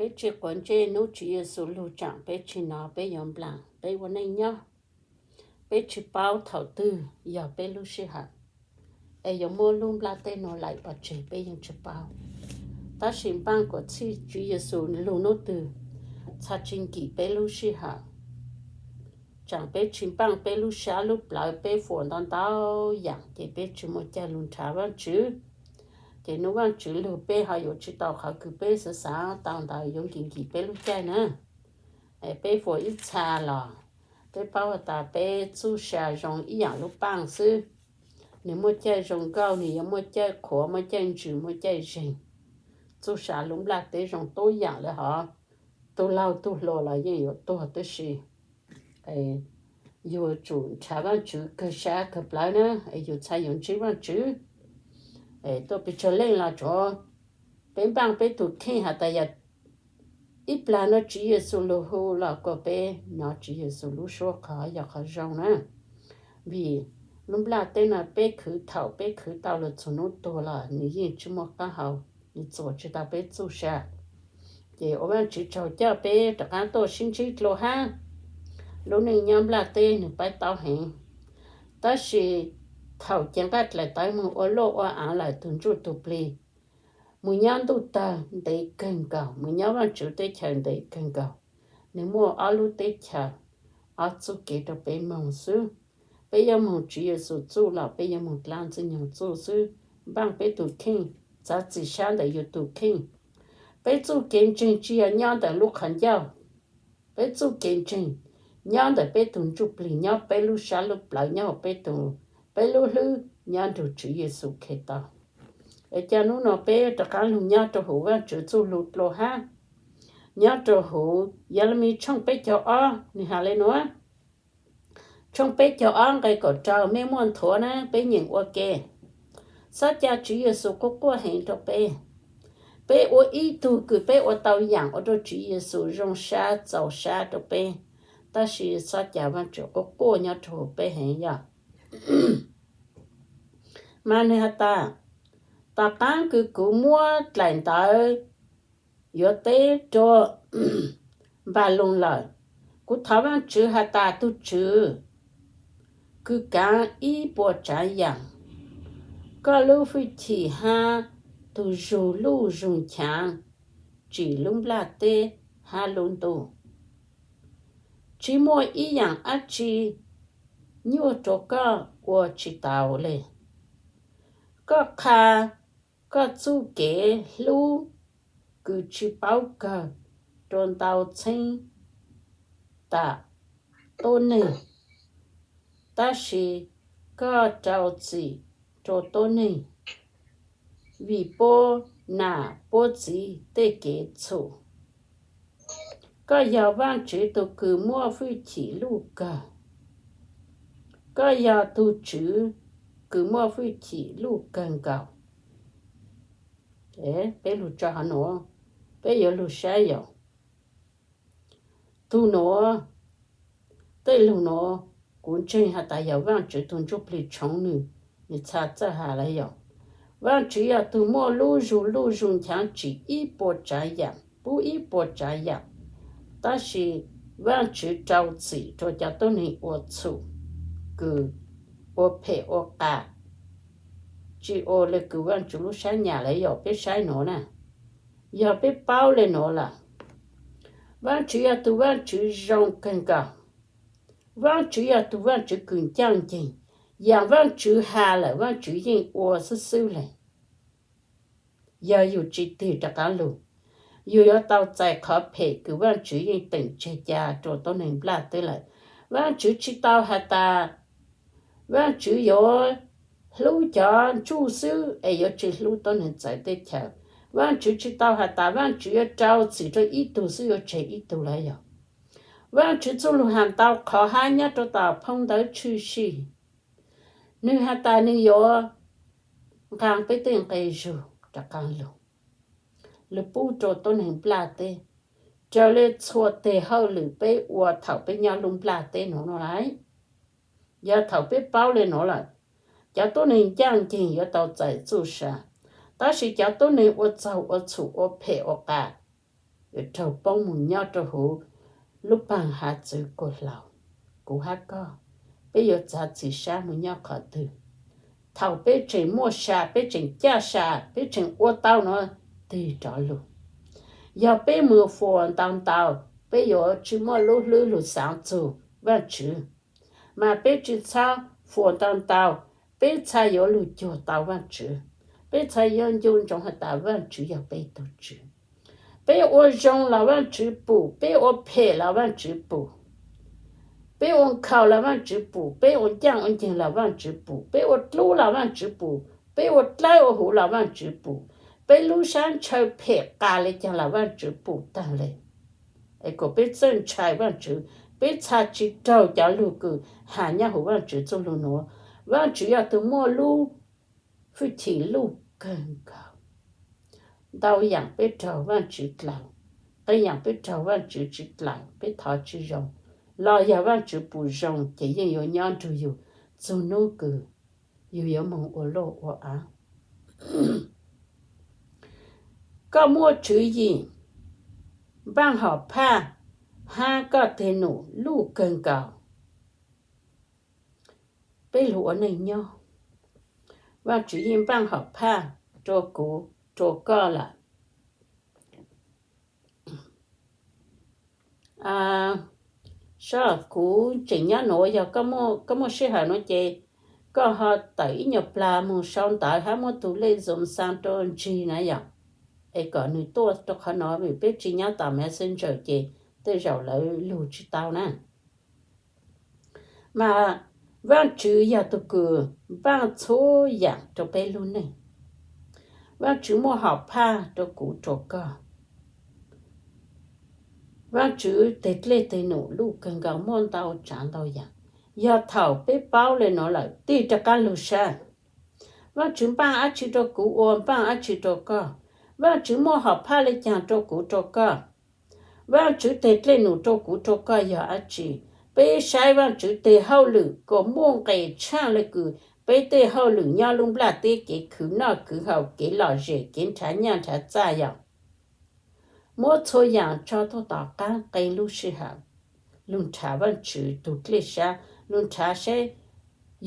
Peb tsis quav ntsej hnub Tswv Yexus lug tsaam peb tsis nov peb yuav nplaam peb ua neej nyob. Peb tsis paub thaum twg yog peb lub sij hawm, es yuav muab lub nplaj teb nuav laim pov tseg peb yeej tsis paub. Tab sis npaaj kuas txhij Tswv Yexus lug hnub twg txhad tsis nkim peb lub sij hawm. Tsaam peb tsis npaaj peb lub sab lub plawv, peb fuam ntau ntau yaam ces peb tsis muaj caij lug nrhav Vaajtswv. Ces hnub Vaajtswv lug peb ho yuav tsis tau qhov kws peb xav xav tau ntawd yuav nkim nkim peb lub caij na. Peb fuam ib txha los peb paub has tas peb txuj sa zoo ib yaam lub paaj xwb. Nwg muaj caij zoo nkauj, nwg yuav muaj caij qhuav, muaj caij ntsws, muaj caij zeeg. Txuj sa lub nplaj teb zoo tub yaam le hov, tug laug tug hluas los yeej yuav tuag tib si. Yug tsum nrhav Vaajtswv kawg sab kawg plawv na, yug txhaj yuav ntsib Vaajtswv. Tuaj pes tsawg leej los tsuav peb npaaj peb tug kheej has tas yog ib plag no Tswv Yexus lug hu los kuas peb nov Tswv Yexus lub suab qhov yog qhov zoo na. Vim lub nplaj teb no peb khwv thaum peb khwv tau lug txug hnub tuag los nwg yeej tsis muaj qaab hau, nwg txuas tsis tau peb txuj sa. Ces ua Vaajtswv tsaug coj peb rov qaab tuaj sib ntsib dlua hab. Lub neej nyob nplaj teb nwg paib taub heev, tab sis thaum cev nqaj dlaim tawv moog ua luaj ua aav lawm tug ntsuj tug plig, moog nyob ntuj tawg ntev kawg nkaus, moog nyob Vaajtswv teb chaws ntev kawg nkaus. Nwg muaj ob lub teb chaws, ob txuj kev rau peb moog xwb. Peb yuav moog Tswv Yexus txuj los peb yuav moog dlaab Ntxwg Nyoog txuj xwb. Npaaj peb tug kheej, txav txim sab ntawm yug tug kheej. Peb txuj kev ntseeg tsis yog nyob ntawm lub qhov ncauj. Peb txuj kev ntseeg nyob ntawm peb tug ntsuj plig, nyob peb lub sab lub plawv, nyob huv peb tug, peb lub hlwb nyob nrug Tswv Yexus Khetos. Es ca nub no peb rov qaab lug nyob rua huv Vaajtswv txuj lug dlua hab. Nyob rua huv Yelemis tshooj peb caug ob nwg has le nuav. Tshooj peb caug ob nqe kaum rau, mej muaj nthuav na peb nyeem ua ke. Xob ca Tswv Yexus quaj quaj heev rua peb. Peb ua ib tug kws peb ua tau yaam ua rua Tswv Yexus zoo sab txaus sab rua peb, tab sis xob ca Vaajtswv quaj quaj nyob rua huv peb heev yog. Mas nwg has tas, tom qaab kws kuv muab dlaim ntawv yuav teb rua Npaloos lawm, kuv thov Vaajtswv has tas, tug Tswv kws kaav ib puas tsaav yaam, koj lub fwj chim hab tug zug luj zug nchaav tsim lub nplaj teb hab lub ntuj. Tsis muaj ib yaam dlaab tsi nyuaj rua koj ua tsis tau le. Koj qha koj txuj kev hlub kws tsis paub kawg rua ntau txheeb tam tuab neeg, tab sis koj rau txim rua tuab neeg vim puab nam puab txiv tej kev txhum. Koj yog Vaajtswv tug kws muaj fwj chim luj kawg. Koj yog tug Tswv kws muaj fwj chim luj kawg nkaus. Peb lug tso hov nuav, peb yuav lug saib yog tug nuav, tej lug nuav kuv ntseeg has tas yog Vaajtswv tug ntsuj plig tshoov nwg, nwg txhaj txawj has lawm yog. Vaajtswv yog tug muaj lub zug luj zug nchaav tsim ib puas tsaav yaam, pub ib puas tsaav yaam, tab sis Vaajtswv rau txim rua cov tuab neeg ua txhum, kws ua phem ua qas, tsis ua le kws Vaajtswv lub sab nyam lawm yog peb saib nuav na. Yog peb paub le nuav lawm, Vaajtswv yog tug Vaajtswv zoo kawg nkaus. Vaajtswv yog tug Vaajtswv kws ncaaj nceeg, yaam Vaajtswv has lawm Vaajtswv yeej ua xwb xwb le. Yog yug tsis tig rov qaab lug, yug yuav tau txais qhov phem kws Vaajtswv yeej teem tseg ca rua tuab neeg nplaj teb lawm. Vaajtswv tsis tau has tas Vaajtswv yuav hlub cov ntsuj xwb es yuav tsis hlub tuab neeg txawv teb chaws. Vaajtswv tsis tau has tas Vaajtswv yuav rau txim rua ib tug xwb yuav tseg ib tug lawm yog. Vaajtswv txuj lug has ntau qhov hab nyob rua tom phoo ntawv tshwm sim, nwg has tas nwg yuav nqaa peb tej nqe zug rov qaab lug, lug pub rua tuab neeg nplaj teb, raws le txhua teg hauj lwm peb ua thaum peb nyob lub nplaj teb nuav no lawm. Yog thaum peb paub le nuav lawm, cov tuab neeg ncaaj nceeg yuav tau txais txuj sa, tab sis cov tuab neeg ua txaug ua txhum ua phem ua qas, yuav raug poob mus nyob rau hauv lub paag hav txwv kuav hlau. Kuv hab koj, peb yuav txav txim sab mus nyob qhov twg? Thaum peb tseem muaj sam, peb tseem caj sam, peb tseem ua tau nuav tig rov lug. Yog peb mus fuam ntau ntau, peb yuav tsi muaj lub hlwb lug xaav txug Vaajtswv. Mas peb tsi txhob fuam ntau ntau, peb txhaj yuav lug cuag tau Vaajtswv. Peb txhaj yuav ncu ntsoov has tas Vaajtswv yog peb tug Tswv. Peb ua zoo los Vaajtswv pum, peb ua phem los Vaajtswv pum. Peb ua nkhaus los Vaajtswv pum, peb ua ncaaj ua nceeg los Vaajtswv pum, peb ua dlub los Vaajtswv pum, peb ua dlawb ua huv los Vaajtswv pum. Peb lub sab ntshaw phem qas le caag los Vaajtswv pum taag le. Es kuas peb txawj ntshai Vaajtswv, peb txhaj tsi raug cov lug kws has nyob huv Vaajtswv txuj lug nuav. Vaajtswv yog tug muaj lub hwj chim luj kawg nkaus. Ntau yaam peb raug Vaajtswv dlaws, qee yaam peb raug Vaajtswv tsi dlaws, peb thov tsi zoo, los yog Vaajtswv pum zoo ces yeej yuav nyob nrug yug txug nub kws yug yuav moog ua luj ua av. Koj muaj tswv yim, npaaj hom phaj, hab koj teg num luj kawg nkaus. Peb lug ua neej nyob, Vaajtswv yeej npaaj hom phaj rua kuv rua koj lawm. Sab, kuv tseem nyob nuav, yog koj muaj sij hawm nuav ces koj ho tawm ib nyuag plag moog sau ntawv hab muab tug lej Zoom xa rua Ntsig na yom, es kom nwg tuaj rua qhov nuav, vim peb tsi nyob tom Messenger ces tej zaum lawv lug tsi tau na. Mas Vaajtswv yog tug kws npaaj txhua yaam rua peb lub neej. Vaajtswv muaj hom phaj rua kuv rua koj. Vaajtswv teg dlej teg num luj kawg nkaus, muaj ntau tsaav ntau yaam. Yog thaum peb paub le nuav lawm tig rov qaab lug sab, Vaajtswv npaaj dab tsi rua kuv ua, npaaj dab tsi rua koj? Vaajtswv muaj hom phaj le caag rua kuv rua koj? Vaajtswv teg dlej num rua kuv rua koj yog dab tsi? Peb saib Vaajtswv teg hauj lwm kuas muaj nqes tshaaj le kws peb tej hauj lwm nyob lub nplaj teb, kev khwv noj khwv haus, kev lom zem, kev nrhav nyaj nrhav txag yom. Muab txhua yaam tso tuaj tom qaab qee lub sij hawm, lug nrhav Vaajtswv tug dlej sab, lug nrhav saib.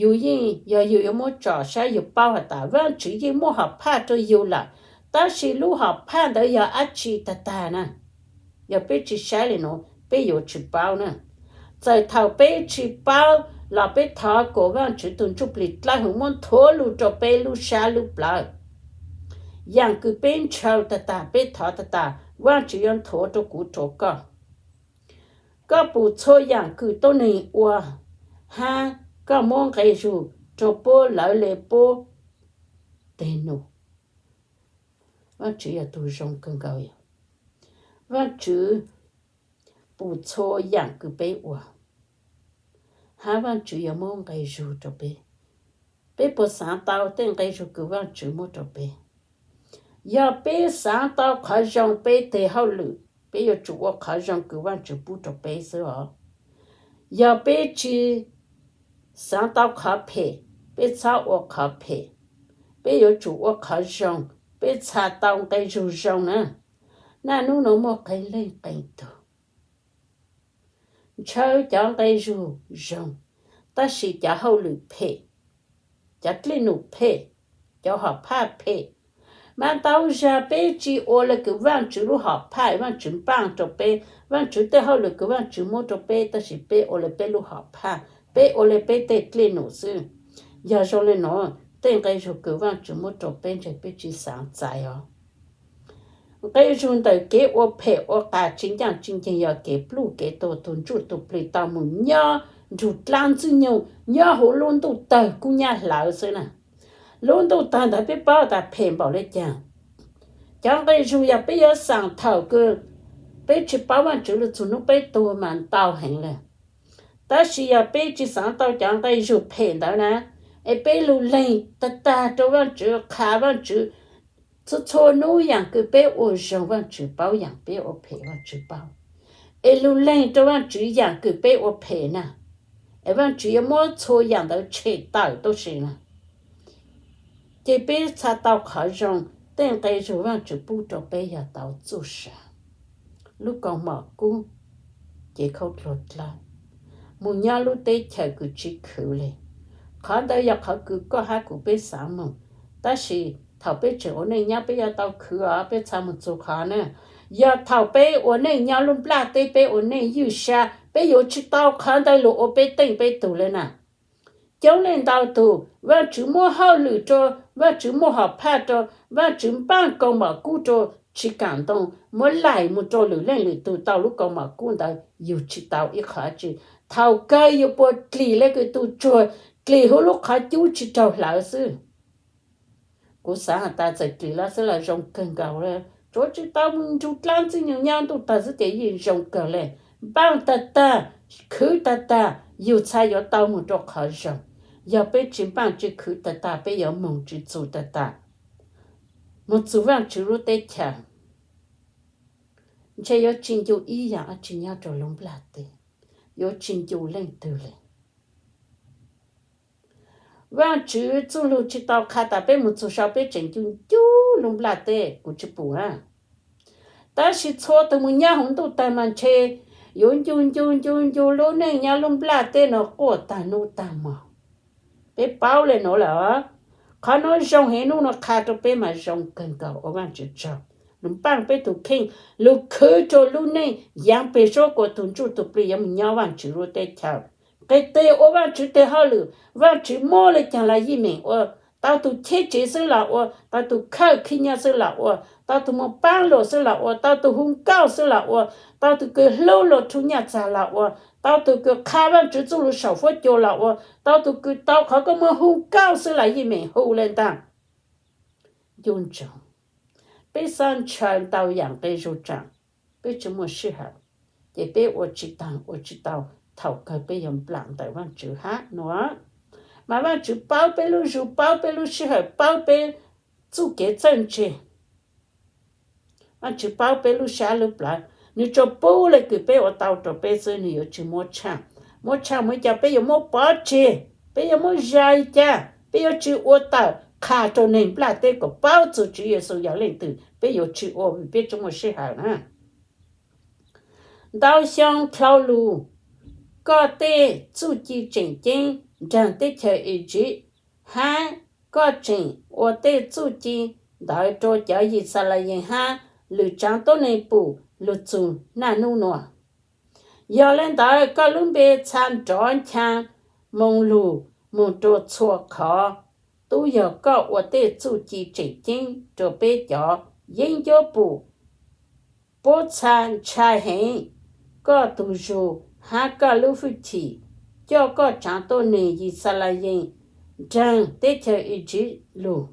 Yus yeej, yog yus yuav muab tsom saib, yus paub has tas Vaajtswv yeej muaj hom phaj rua yus lawm, tab sis lub hom phaj ntawd yog dab tsi tag tag na? Yog peb tsi saib le nuav peb yuav tsi paub na. Txawm thaum peb tsi paub los peb thov kuas Vaajtswv tug Ntsujplig dlawb huv muab nthuav lug rua peb lub sab lub plawv. Yaam kws peb ntshaw tag tag, peb thov tag tag, Vaajtswv yuav nthuav rua kuv rua koj. Koj pum txhua yaam kws tuab neeg ua, hab koj muab nqe zug rua puab lawv le puab teg num. Vaajtswv yog tug zoo kawg nkaus. Vaajtswv pum txhua yaam kws peb ua, hab Vaajtswv yuav muab nqe zug rua peb. Peb puas xaav tau tej nqe zug kws Vaajtswv muab rua peb? Yog peb xaav tau qhov zoo peb teg hauj lwm, peb yuav tsum ua qhov zoo kws Vaajtswv pub rua peb xwb os. Yog peb tsi xaav tau qhov phem, peb txhob ua qhov phem. Peb yuav tsum ua qhov zoo, peb txhaj tau nqe zug zoo na. Naj nub nuav muaj qee leej qee tug ntshaw cov nqe zug zoo, tab sis cov hauj lwm phem, cov dlej num phem, cov hom phaj phem. Mas ntau zag peb tsi ua le kws Vaajtswv lub hom phaj Vaajtswv npaaj rua peb, Vaajtswv tej hauj lwm kws Vaajtswv muab rua peb, tab sis peb ua le peb lub hom phaj, peb ua le peb tej dlej num xwb. Yog zoo le nuav, tej nqe zug kws Vaajtswv muab rua peb ntshe peb tsi xaav txais os. Nqe zug ntawm kev ua phem ua qas tsi ncaaj tsi nceeg yog kev pluj kev tuag, tug ntsuj tug plig tau mus nyob nrug dlaab ntxwg nyoog nyob huv lub ntuj tawg kub nyab hlawv xwb na. Lub ntuj tawg ntawd peb paub tas phem npaum le caag. Cov nqe zug yog peb yuav xaam thaum kws peb tsi paub Vaajtswv lug txug nub peb tuag mas ntau heev le. Tab sis yog peb tsi xaav tau cov nqe zug phem ntawd na, es peb lug leeg tag tag rua Vaajtswv, qha Vaajtswv txhua txhua nub, yaam kws peb ua zoo Vaajtswv paub, yaam peb ua phem Vaajtswv paub, es lug leeg rua Vaajtswv yaam kws peb ua phem na, es Vaajtswv yuav muab txhua yaam ntawd tshem tawm tuab si na. Ces peb txhaj tau qhov zoo, tej nqe zug Vaajtswv pub rua peb yog tau txuj sa. lub kaus mom kub, ces khaub dluag dlawb, mus nyob lub teb chaws kws tsis khwv li. Qhov ntawd yog qhov kws koj hab kuv peb xaav moog, tab sis thaum peb tseem ua neej nyob peb yuav tau khwv os, peb txha moog txug qhov na. Yog thaum peb ua neej nyob lub nplaj teb, peb ua neej ywj sab, peb yuav tsis tau qhov ntawd lug ua peb teej peb tug le na. Coob leej ntau tug Vaajtswv muab hauj lwm rua, Vaajtswv muab hom phaj rua, Vaajtswv npaaj kaus mom kub rua, tsis kaam ntoo muab laim moog rua lwm leej lwm tug tau lub kaus mom kub ntawd yug tsis tau ib qho dlaab tsi. Thaum kawg yug puas dlim le kws tug tsuag dlim huv lub qhov cub tsis raug hlawv xwb. Kuv xaav has tas txawm dlim lawm xwb los zoo kawg nkaus le, tsuav tsis tau moog nrug dlaab Ntxwg Nyoog nyob ntuj taag xwb ces yeej zoo kawg le. Npaaj tag tag, khwv tag tag, yug txha yuav tau moog rua qhov zoo. Yog peb tsis npaaj tsis khwv tag tag, peb yuav moog tsis txug tag tag, moog txug Vaajtswv lub teb chaws, ntshe yuav tsis ncu ib yaam dlaab tsi nyob rua lub nplaj teb, yuav tsis ncu leej twg le. Vaajtswv txuj lug tsis tau qha tas peb moog txug sau peb tseem ncu ncu lub nplaj teb, kuv tsis pum na. Tab sis txhua tug moog nyob huv ntuj taag mas ntshe yuav ncu ncu ncu ncu lub neej nyob lub nplaj teb no quaj taag nub taag mo. Peb paub le nuav lawm, qhov nuav zoo heev, nub nuav qha rua peb mas zoo kawg nkaus, ua Vaajtswv tsaug. Lug npaaj peb tug kheej, lug khwv rua lub neej yaav peg suab kuas tug ntsuj tug plig yuav moog nyob Vaajtswv lub teb chaws. Nqis tes ua Vaajtswv teg hauj lwm, Vaajtswv muab le caag los yeej meem ua. Tau tug cheb tsev xwb los ua, tau tug khawb khib nyob xwb los ua, tau tug moog paab luam xwb los ua, tau tug hu nkauj xwb los ua, tau tug kws hlub luag rhu nyaj txag los ua, tau tug kws qha Vaajtswv txuj lug saum fuab cua los ua, tau tug kws tau qhov kws moog hu nkauj xwb los yeej meem hu le ntaag. Ncu ntsoov, peb xaav ntshaw ntau yaam nqe zug tsaam, peb tsi muaj sij hawm, ces peb ua tsi taag ua tsi tau, thaum kawg peb yuav nplaam ntawm Vaajtswv hab nuav. Mas Vaajtswv paub peb lub zug, paub peb lub sij hawm, paub peb txuj kev txawj ntse. Vaajtswv paub peb lub sab lub plawv, nwg tsuas pub le kws peb ua tau rua peb xwb, nwg yuav tsi muab tshaaj. Muab tshaaj mus ib co peb yuav muab pov tseg, peb yuav muab zais ca, peb yuav tsi ua tawm qha rua neeg nplaj teb kuas paub txug Tswv Yexus yog leej twg, peb yuav tsi ua vim peb tsi muaj sij hawm na. Ntau xyoo dlhau lug, koj tej txuj ci tseem ceeb nraag teb chaws Iziv, hab koj tseem ua tej txuj ci ntawd rua cov Yixalayees hab lwm tsaav tuab neeg pum lug txug naj nub nua. Yog le ntawd koj lub npe txha nrov nchaa moo lug moog rua txhua qhov. Tub yog koj ua tej txuj ci tseem ceeb rua peb cov yeeb ncuab pum, puab txha ntshai heev koj tug zug hab koj lub hwj chim, coj koj tsaav tuab neeg Yixalayees nraag teb chaws Iziv lug.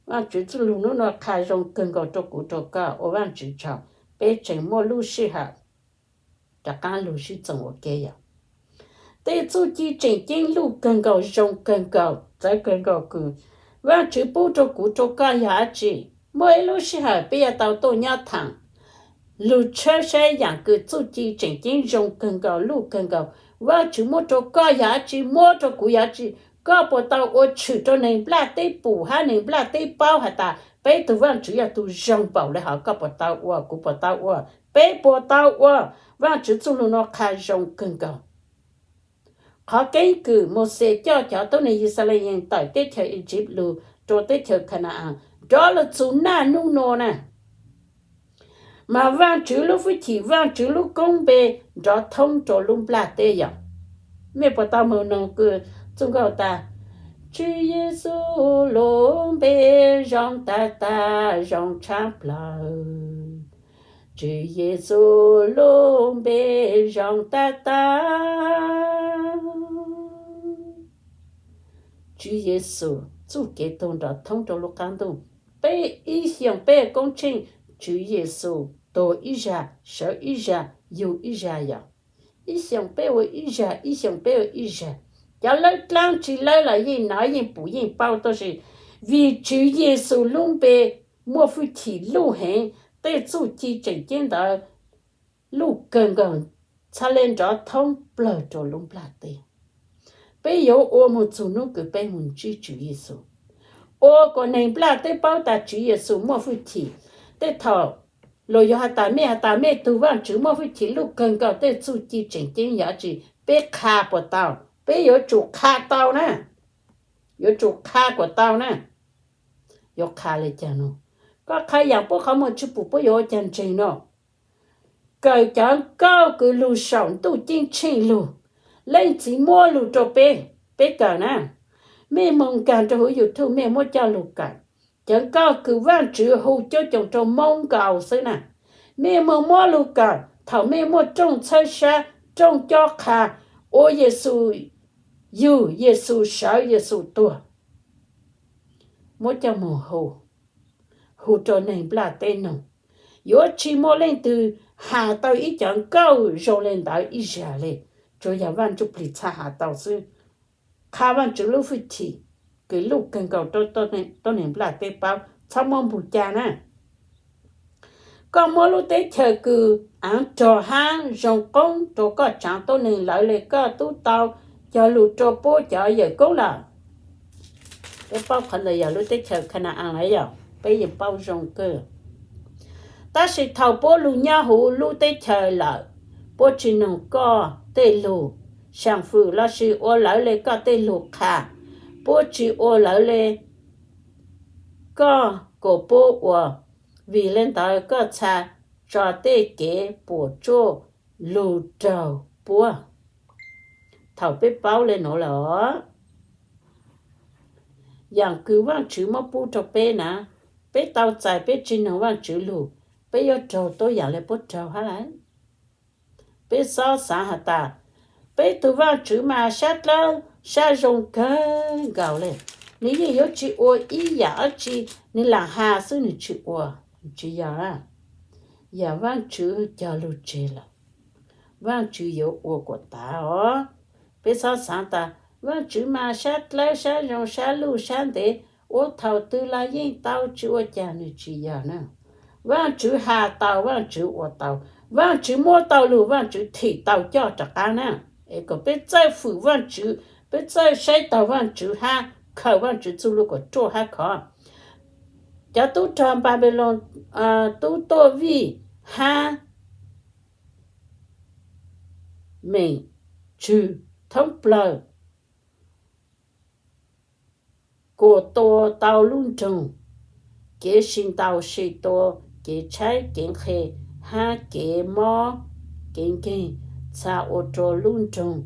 Vaajtswv txuj lug nub nua qha zoo kawg nkaus rua kuv rua koj, ua Vaajtswv tsaug. Peb tseem muaj lub sij hawm rov qaab lug sib txoom ua ke yog tej txuj ci tseem ceeb luj kawg nkaus, zoo kawg nkaus, txawv kawg nkaus kws Vaajtswv pub rua kuv rua koj yog dlaab tsi. Muaj ib lub sij hawm peb yuav tau tuaj nyob thaam lug tshawb saib yaam kws txuj ci tseem ceeb zoo kawg nkaus, luj kawg nkaus, Vaajtswv muab rua koj yog dlaab tsi, muab rua kuv yog dlaab tsi. Koj puas tau ua tshwm rua neeg nplaj teb pum hab neeg nplaj teb paub has tas peb tug Vaajtswv yog tug zoo npaum le hov? Koj puas tau ua? Kuv puas tau ua? Peb puas tau ua? Vaajtswv txuj lug nua qha zoo kawg nkaus. Qhov keeb kwm Mauxes coj cov tuab neeg Yixalayees tawm teb chaws Iziv lug rua teb chaws Kana-as nrov lug txug naj nub nua na, mas Vaajtswv lub hwj chim, Vaajtswv lub koob npe nrov thoob rua lub nplaj teb yog. Mej puas tau moog noog kws txuj nkauj tas, Tswv Yexus lub npe zoo tag tag, zoo tshaj plawg. Tswv Yexus lub npe zoo tag tag. Tswv Yexus txuj kev tuag nrov thoob rua lub qaab ntuj. Peb ib xyoos peb koob tsheej Tswv Yexus tuag ib zag, sawv ib zag, yug ib zag yog. Ib xyoos peb ua ib zag, ib xyoos peb ua ib zag. Cov lawb dlaab tsi lawb los yeej nov yeej pum yeej paub, tab sis vim Tswv Yexus lub npe muaj hwj chim luj heev, tej txuj ci tseem ceeb ntawd luj kawg nkaus, txhad le nrov thoob plawg rua lub nplaj teb. Peb yuav ua moog txug nub kws peb moog ntsib Tswv Yexus. ua kom neeg nplaj teb paub tas Tswv Yexus muaj hwj chim. Tej thaum luag yuav has tas mej has tas mej tug Vaajtswv muaj hwj chim luj kawg nkaus, tej txuj ci tseem ceeb yog tsi? Peb qha puas tau? Peb yuav tsum qha tau na. Yuav tsum qha kom tau na. Yuav qha le caag no? Koj qha yaam puab qhov muag tsi pum puab yuav ua caag ntseeg no. Kawm cov nkauj kws lug saum ntuj ceeb tsheej lug, Leej Txiv muab lug rua peb, peb kawm na. Mej moog nkaag rua huv YouTube mej muab coj lug kawm. Cov nkauj kws Vaajtswv hu cuab coom rua Moob nkaus xwb na. Mej moog muab lug kawm thaum mej muaj rooj txhawb sab, rooj cob qha, ua Yexus yug, Yexus sawv, Yexus tuag. Muab coj moog hu, hu rua neeg nplaj teb noog. Yuav tsi muaj leej twg has tau ib cov nkauj zoo le ntawd ib zag le, tsuas yog Vaaj Ntsuj Plig txhaj has tau xwb. Qha Vaajtswv lub hwj chim kws luj kawg nkaus rua tuab neeg nplaj teb paub, txhob muab npug ca na. Koj muab lub teb chaws kws aav rog hab zoo qoob rua koj tsaav tuab neeg lawv le koj tub tau cog lug rua puab cov yawm koob lawm. Peb paub qhov ntawd yog lub teb chaws Kana-as lawm yog peb yeej paub zoo kawg. Tab sis thaum puab lug nyob huv lub teb chaws lawm, puab tsi noog koj tej lug, xyaa fwm lossis ua lawv le koj tej lug qha, puab tsi ua lawv le koj kom puab ua. Vim le ntawd koj txha tso tej kev puam tsuaj lug raug puab. Thaum peb paub le nuav lawm, yaam kws Vaajtswv muab pub rua peb na, peb tau txais peb tsi noog Vaajtswv lug, peb yuav raug tuab yaam le puab raug hab lawm. Peb xob xaav has tas, peb tug Vaajtswv mas sab dlawb sab zoo kawg nkaus le, nwg yeej yuav tsi ua ib yaam dlaab tsi nwg laam has xwb nwg tsi ua. Tsi yog, yog Vaajtswv cog lug tseg lawm, Vaajtswv yuav ua kom tav os. Peb xob xaav tas Vaajtswv mas sab dlawb sab zoo sab luj sab ntev, ua thaum twg los yeej tau tsi ua caag, nwg tsi yog na. Vaajtswv has tau, Vaajtswv ua tau, Vaajtswv muab tau lug, Vaajtswv thim tau coj rov qaab na. Es kom peb txawj fwm Vaajtswv, peb txawj saib taug Vaajtswv hab khaws Vaajtswv txuj lug kom ruaj hab khov. Cov tub rog Npanpiloos, tub tuaj vij hab meem tswg thoob plawg, kuas tua tau lub nroog, kev sib ntaus sib tua, kev tshaib kev nqhis hab kev mob kev nkeeg, txha ua rua lub nroog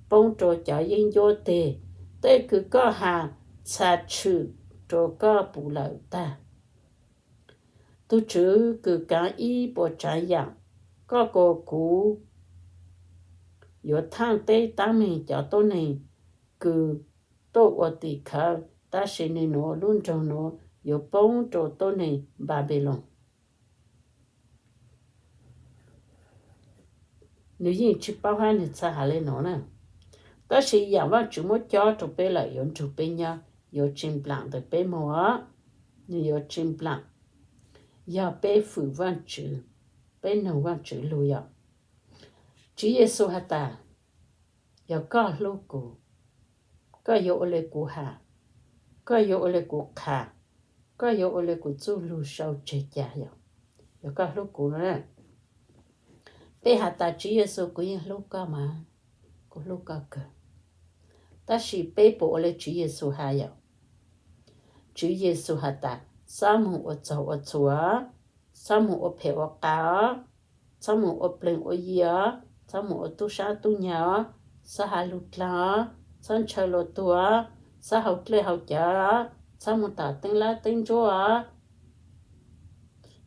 poob rua cov yeeb ncuab teg. Tej kws koj has txha tshwm rua koj puv lawm tag. Tug Tswv kws kaav ib puas tsaav yaam, koj kuas kuv yuav thaaj teb taab meeg cov tuab neeg kws tuaj ua tim khawv, tab sis nwg nuav lub nroog nuav yuav poob rua tuab neeg Npanpiloos. Nwg yeej tsi paub hab nwg txhaj has le nuav na. Tab sis yaam Vaajtswv muab cob rua peb lawm yuav nrug peb nyob, yuav tsi nplaam ntawm peb moog os. Nwg yuav tsi nplaam, yog peb fwm Vaajtswv, peb noog Vaajtswv lug yom. Tswv Yexus has tas, yog koj hlub kuv, koj yuav ua le kuv has, koj yuav ua le kuv qha, koj yuav ua le kuv txuj lug sau tseg ca yom. Yog koj hlub kuv na. Peb has tas Tswv Yexus kuv yeej hlub koj mas, kuv hlub koj kawg. Tab sis peb puas ua le Tswv Yexus has yom? Tswv Yexus has tas, txhob moog ua txaug ua txhua, txhob moog ua phem ua qas os, txhob moog ua pleeg ua yi os, txhob moog ua tub sab tub nyag os, txhob has lug dlaag os, txhob ntshaw luag tug os, txhob haus dlej haus cawv os, txhob moog tom teeb lab teeb ntsuab os,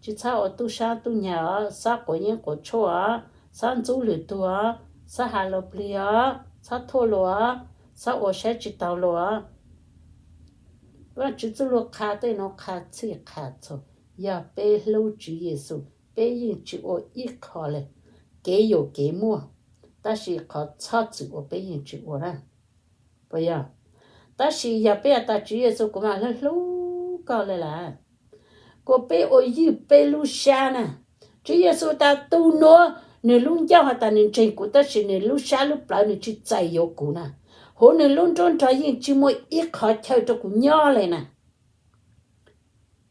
tsi txhob ua tub sab tub nyag os, txhob quav yeeb quav tshuaj os, txhob ntxub lwm tug os, txhob has luag plig os, txhob thuam luag os, txhob ua saib tsi taug luag os. Vaajtswv txuj lug qha tej nuav qha txhij qha txhua. Yog peb hlub Tswv Yexus, peb yeej tsi ua ib qho le. Kev yuam kev muaj, tab sis qhov txhob txwm ua peb yeej tsi ua na. Puas yog? Tab sis yog peb has tas Tswv Yexus kuv mas hlub hlub koj le lawm, kuas peb ua ywj peb lub sab na. Tswv Yexus tas tug nuav nwg lub ncauj has tas nwg ntseeg kuv tab sis nwg lub sab lub plawv nwg tsi txais yuav kuv na, huv nwg lub nruab nrog yeej tsi muaj ib qhov chaw rua kuv nyob le na.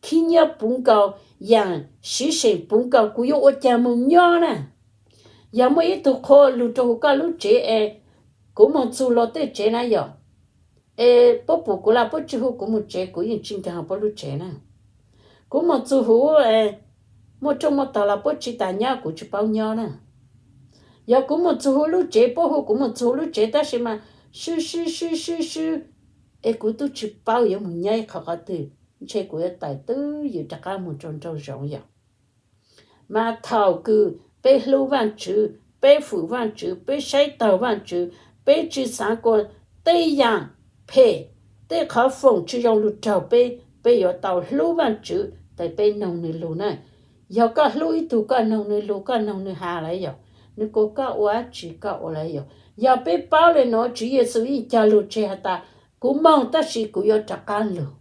khib nyiab puv nkaus, yaam siv seem puv nkaus, kuv yuav ua caag moog nyob na? Yog muaj ib tug qhua lug rua huv koj lub tsev es kuv moog txug luag tej tsev na yog, es puab pum kuv los puab tsi hu kuv moog tsev, kuv yeej tsi nkaag puab lub tsev na. Kuv moog txug huv, muaj rooj muaj tog los puab tsi tas nyob, kuv tsi paub nyob na. Yog kuv moog txug huv lub tsev, puab hu kuv moog txug huv lub tsev tab sis mas swb swb swb swb swb, es kuv tub tsi paub yuav moog nyob ib qho qhov twg, ntshe kuv yuav tawm twb ywm rov qaab moog rua nraum zoov yog. Mas thaum kws peb hlub Vaajtswv, peb fwm Vaajtswv, peb saib taug Vaajtswv, peb tsi xaav kuas tej yaam phem, tej qhov foom tsi zoo lug raug peb, peb yuav tau hlub Vaajtswv tes peb noog nwg lug na. Yog koj hlub ib tug koj noog nwg lug, koj noog nwg has lawm yog, nwg kuas koj ua dlaab tsi koj ua lawm yog. Yog peb paub le nuav Tswv Yexus yeej cog lug tseg has tas, kuv moog tab sis kuv yuav rov qaab lug.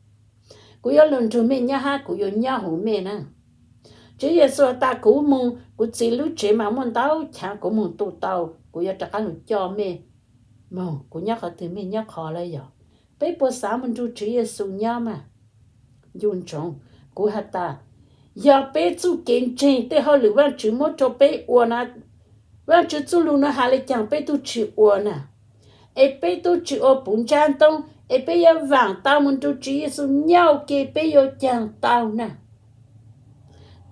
Kuv yuav lug nrug mej nyob hab kuv yuav nyob huv mej na. Tswv Yexus has tas kuv moog kuv txiv lub tsev mas muaj ntau chaav, kuv moog tu tau, kuv yuav rov qaab lug coj mej moog, kuv nyob qhov twg mej nyob qhov lawm yog. Peb puas xaav moog nrug Tswv Yexus nyob mas? Ncu ntsoov, kuv has tas, yog peb txuj kev ntseeg tej hauj lwm Vaajtswv muab rua peb ua na, Vaajtswv txuj lug nuav has le caag peb tub tsi ua na? Es peb tub tsi ua puv ntsab ntoob, es peb yuav vaam tau moog nrug Tswv Yexus nyob ua ke, peb yuav caag tau na?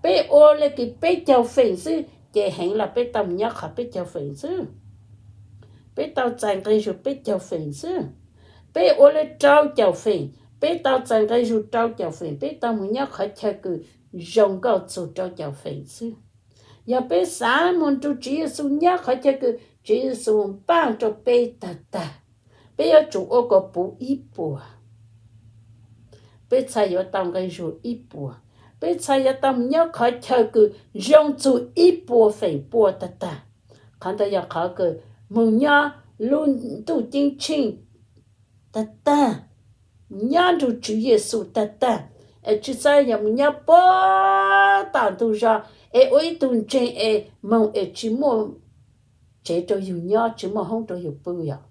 Peb ua le kws peb caug feem xwb, ces heev los peb tau moog nyob qhov peb caug feem xwb. Peb tau txais nqe zug peb caug feem xwb. Peb ua le rau caum feem, peb tau txais nqe zug rau caum feem, peb tau moog nyob qhov chaw kws zoo nkauj txug rau caum feem xwb. Yog peb xaav moog nrug Tswv Yexus nyob qhov chaw kws Tswv Yexus npaaj rua peb tag tag, peb yuav tsum ua kom puv ib puas. Peb txhad yuav tau nqe zug ib puas. Peb txhad yuav tau moog nyob qhov chaw kws zoo txug ib puas feem pua tag tag. Qhov ntawd yog qhov kws moog nyob lub ntuj ceeb tsheej tag tag, nyob nrug Tswv Yexus tag tag, es tsi xaav yog moog nyob puag tom ntug zog es ua ib tug ntseeg es moog es tsi muaj tsev rau yug nyob, tsi muaj hoob rau yug pw yog.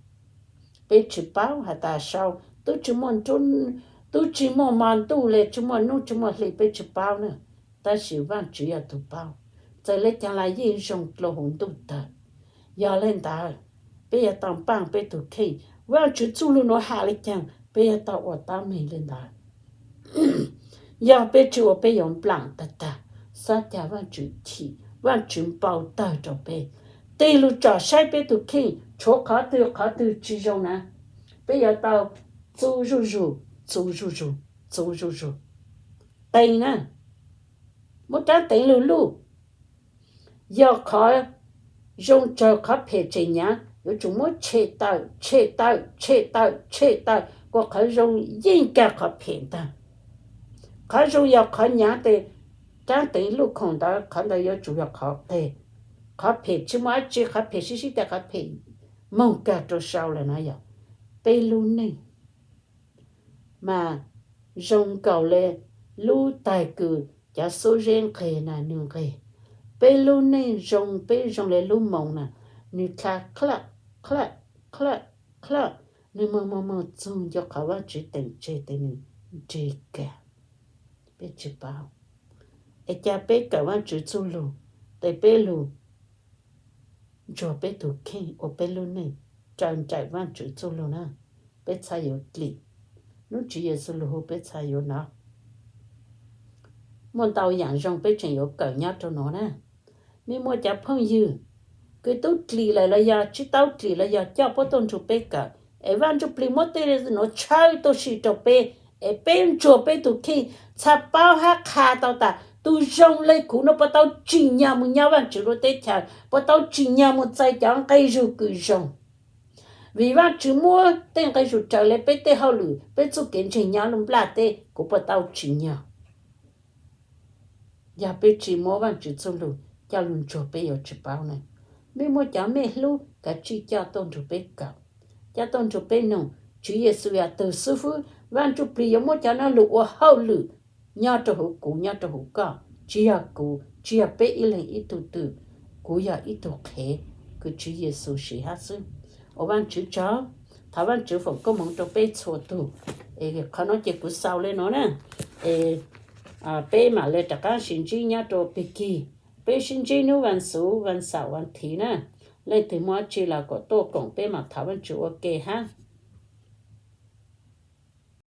Peb tsi paub has tas sau tub tsi muaj, tub tsi muaj mo ntuj le, tsi muaj nub tsi muaj hli, peb tsi paub na. Tab sis Vaajtswv yog tug paub, txawm le caag los yeej zoo dlua huv ntuj tawg. Yog le ntawd, peb yuav tau npaaj peb tug kheej. Vaajtswv txuj lug nuav has le caag peb yuav tau ua taub meeg le ntawd. Yog peb tsi ua peb yuav nplaam tag tag, xob ca Vaajtswv chim, Vaajtswv npau tawg rau peb, tig lug tsom saib peb tug kheej, tshuav qhov twg qhov twg tsi zoo na, peb yuav tau txuv zuj zug, txuv zuj zug, txuv zuj zug. Teev na, muab raab teev lug luj. Yog qhov zoo tsawg qhov phem tseem nyaav, yuav tsum muab tshem tawm, tshem tawm, tshem tawm, tshem tawm, kuas qhov zoo yeej kag qhov phem ntag. Qhov zoo yog qhov nyaav tes raab teev luj khoom ntawd, qhov ntawd yuav tsum yog qhov qeg. Qhov phem tsi muaj dab tsi, qhov phem sib sib tes, qhov phem moog kag rau sau lawm na yog. Peb lub neej mas zoo nkaus le lub taig kws cov xub zeb nqeg na nwg nqeg. Peb lub neej zoo, peb zoo le lub moos na, nwg dlha khlawm, khlawm, khlawm, khlawm, nwg moog moog moog txug nco qhov Vaajtswv teem tseg tes nwg nreg kag. Peb tsi paub. Es ca peb kawm Vaajtswv txuj lug, tes peb lug ntsuag peb tug kheej ua peb lub neej raws nraim Vaajtswv txuj lug na, peb txhad yuav dlim. Nub Tswv Yexus lug hu peb txhad yuav nov. Muaj ntau yaam zoo peb tseem yuav kawm nyob rau nuav na. Mej muaj cov phooj ywg kws tub dlim lawm los yog tsi tau dlim los yog coj puab tuaj nrug peb kawm, es Vaaj Ntsuj Plig muab tej nuav tshawb tuaj si rau peb, es peb ntsuag peb tug kheej txhad paub hab qha tau tas tug zoo le kuv nuav puas tau tsim nyog moog nyob Vaajtswv lub teb chaws, puas tau tsim nyog moog txais cov nqe zug kws zoo. Vim Vaajtswv muab tej nqe zug raws le peb tej hauj lwm, peb txuj kev ntseeg nyob lub nplaj teb, kuv puas tau tsim nyog? Yog peb tsi muab Vaajtswv txuj lug coj lug ntsuag peb yuav tsi paub ne. Mej muaj cov mej hlub kav tsij coj tuaj nrug peb kawm, coj tuaj nrug peb noog. Tswv Yexus yog tug xwb fwb, Vaaj Ntsuj Plig yuav muab cov nuav lug ua hauj lwm nyob rau huv kuv, nyob rau huv koj. Tsi yog kuv, tsi yog peb ib leeg ib tug twg, kuv yog ib tug qhev kws Tswv Yexus siv hab xwb. Ua Vaajtswv tsaug, thov Vaajtswv foom koob moov rau peb txhua tug. Es qhov nuav ces kuv xaus le nuav na. Es peb mam li rov qab sib ntsib nyob rau pig kig. Peb sib ntsib hnub vas xuv, vas xaum, vas thiv na. Leej twg muaj dab tsi los kom tuaj koom peb mam thov Vajtswv ua ke hab.